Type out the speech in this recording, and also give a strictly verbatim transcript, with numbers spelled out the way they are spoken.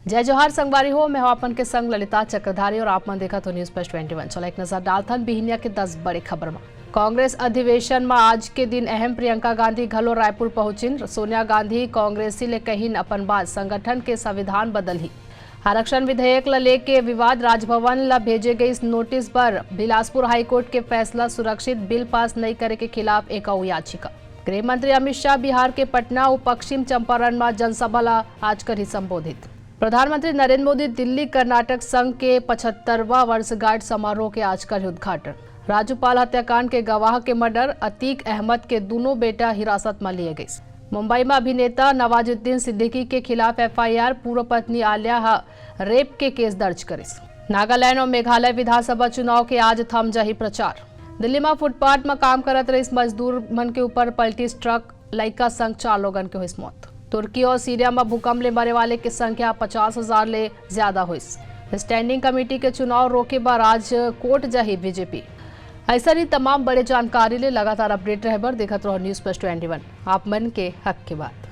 जय जोहार संगवारी हो, मैं हूं आपन के संग ललिता चक्रधारी और आप मन देखत हो News Plus twenty one। चलो एक नजर डालथन बिहनिया के दस बड़े खबर म। कांग्रेस अधिवेशन म आज के दिन अहम, प्रियंका गांधी घलो रायपुर पहुंचिन। सोनिया गांधी कांग्रेसी ले कहिन अपन बात, संगठन के संविधान बदलही। आरक्षण विधेयक ल लेके विवाद, राजभवन ल भेजे गइस नोटिस बर, बिलासपुर हाईकोर्ट के फैसला सुरक्षित, बिल पास नइ करे के खिलाफ एक अउ याचिका। गृह मंत्री अमित शाह बिहार के पटना अउ पश्चिम चंपारण म जनसभा ल आज करही संबोधित। प्रधानमंत्री नरेंद्र मोदी दिल्ली कर्नाटक संघ के पचहत्तरवां वर्षगांठ समारोह के आज करही उद्घाटन। राजू पाल हत्याकांड के गवाह के मर्डर अतीक अहमद के दूनों बेटा हिरासत म लिए गइस। मुंबई म अभिनेता नवाजुद्दीन सिद्दीकी के खिलाफ एफआईआर, पूर्व पत्नी आलिया ह रेप के केस दर्ज करिस। नागालैंड अउ मेघालय विधानसभा चुनाव के आज थम जाही प्रचार। दिल्ली म फुटपाथ म काम करत रहिस मजदूर मन के ऊपर पलटिस ट्रक, लइका संग चार लोगन के होइस मौत। तुर्की अउ सीरिया म भूकंप ले मरे वाले के संख्या पचास हजार ले ज्यादा होइस। स्टैंडिंग कमेटी के चुनाव रोके बर आज कोर्ट जाही बीजेपी। अइसन ही तमाम बड़े जानकारी ले लगातार अपडेट रहे बर देखत रहो News Plus twenty one, आप मन के हक के बात।